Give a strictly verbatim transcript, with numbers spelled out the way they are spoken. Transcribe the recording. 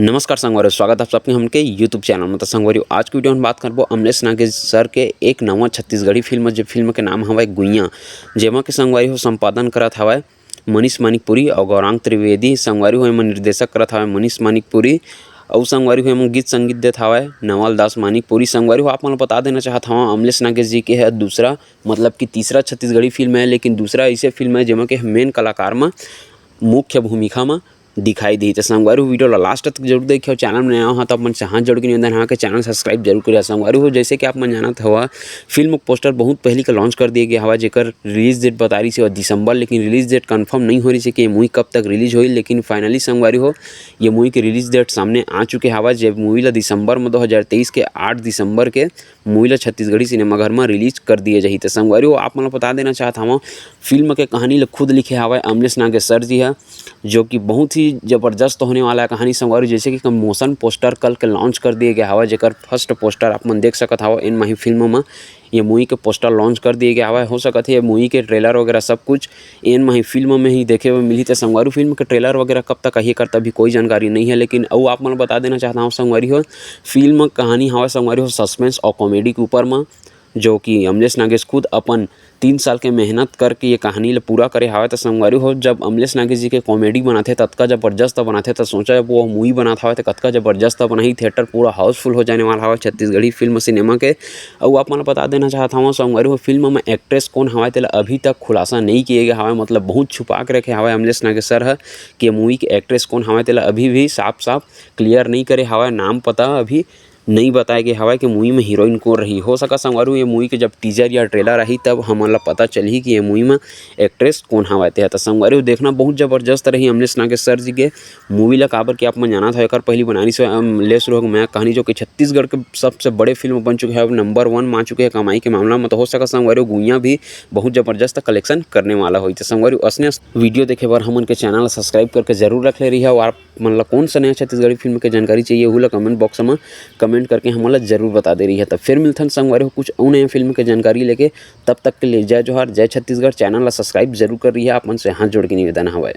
नमस्कार संगवारी हो, स्वागत है आप सबके हमके YouTube चैनल में। तो संगवारी हो, आज की वीडियो में बात करबो अमलेश नागेश सर के एक नवा छत्तीसगढ़ी फिल्म, जो फिल्म के नाम हवय गुइयां, जेमा के संगवारी हो संपादन करत हवय मनीष मानिकपुरी और गौरांग त्रिवेदी। संगवारी हो, एमा निर्देशक करत हवय मनीष मानिकपुरी और संगवारी हो, एमा गीत संगीत देत हवय नवल दास मानिकपुरी। संगवारी हो, आप मन ल बता देना चाहत हवं, अमलेश नागेश जी के ह दूसरा, मतलब कि तीसरा छत्तीसगढ़ी फिल्म है, लेकिन दूसरा ऐसे फिल्म है जेमा के मेन कलाकार म मुख्य भूमिका म दिखाई दी। तो संगवारी हो, वीडियो ला लास्ट तक जरूर देखियो। चैनल में नया हो तो अपन से हाथ जोड़ के निवेदन है कि चैनल सब्सक्राइब जरूर करिए। संगवारी हो, जैसे कि आप मन जानत हवा, फिल्म पोस्टर बहुत पहले का लॉन्च कर दिए गया हवा, जेकर रिलीज डेट बता रही से दिसंबर, लेकिन रिलीज डेट कंफर्म नहीं हो रही से कि ये मूवी कब तक रिलीज होई। लेकिन फाइनली संगवारी हो, ये मूवी के रिलीज डेट सामने आ चुके हवा, जब मूवी ला दिसंबर में दो हज़ार तेईस के आठ दिसंबर के मूवी ला छत्तीसगढ़ी सिनेमाघर में रिलीज कर दिए जाही। तो संगवारी हो, आप मन ल बता देना चाहत हवं, फिल्म के कहानी ल खुद लिखे हवय अमलेश नागेश सर जी ह, जो कि बहुत ही जबरदस्त होने वाला है कहानी संगवारी हो। जैसे कि मोशन पोस्टर कल के लॉन्च कर दिए गया हवय, जेकर फर्स्ट पोस्टर आप मन देख सकत हवं एन माही फिल्म में। ये मूवी के पोस्टर लॉन्च कर दिए गया हवय। हो सकत है ये मूवी के ट्रेलर वगैरह सब कुछ एन माही फिल्म में ही देखे बर मिलही। तो संगवारी हो, फिल्म के ट्रेलर वगैरह कब तक आही, एकर त अभी कोई जानकारी नहीं है, लेकिन अउ आप मन ल बता देना चाहत हवं संगवारी हो, फिल्म कहानी हवय संगवारी हो सस्पेंस और कॉमेडी के ऊपर म, जो कि अमलेश नागेश खुद अपन तीन साल के मेहनत करके ये कहानी ल पूरा करे हवय। त संगवारी हो, जब अमलेश नागेश जी के कॉमेडी बनाथे, ततका जबरदस्त बनाथे, त सोचा जब वो मूवी बनात हवय, त कतका जबरदस्त बनाही। थिएटर पूरा हाउसफुल हो जाने वाला हवय छत्तीसगढ़ी फिल्म सिनेमा के। अउ आप मन ल बता देना चाहत हवं संगवारी हो, फिल्म में एक्ट्रेस कौन हवय, तेला अभी तक खुलासा नहीं किए गया हवय, मतलब बहुत छुपा के रखे हवय अमलेश नागेश सर ह कि मूवी के एक्ट्रेस कौन हवय, तेला अभी भी साफ साफ क्लियर नहीं करे हवय, नाम पता अभी नहीं बताए गए हवय कि मूवी में हीरोइन कौन रही। हो सका संगवारी हो, ये मूवी के जब टीजर या ट्रेलर आही, तब हमन ला पता चलही कि ये मूवी में एक्ट्रेस कौन हवय। ते ह त संगवारी हो, देखना बहुत जबरदस्त रही अमलेश नागेश सर जी के मूवी ला, काबर कि आप मन जानत हो, एकर पहली बनानी से अमलेश रोहक मया कहानी, जो कि छत्तीसगढ़ के सबसे बड़े फिल्म बन चुके हैं, अब नंबर वन में आ चुके हैं कमाई के मामला में। तो हो सका संगवारी हो, गुइयां भी बहुत जबरदस्त कलेक्शन करने वाला होही। तो संगवारी हो, असने वीडियो देखे बर हमन के चैनल ला सब्सक्राइब करके जरूर रख ले रही है। और आप मन ला कौन सा नया छत्तीसगढ़ी फिल्म के जानकारी चाहिए, उहू ला कमेंट बॉक्स में कमेंट करके हमन ला जरूर बता दे रही है। तब फिर मिलथन संगवारी हो कुछ अउ नया फिल्म के जानकारी लेके। तब तक के लिए जय जोहार, जय छत्तीसगढ़। चैनल ला सब्सक्राइब जरूर कर रही है, आप मन से हाथ जोड़ के निवेदन हवय।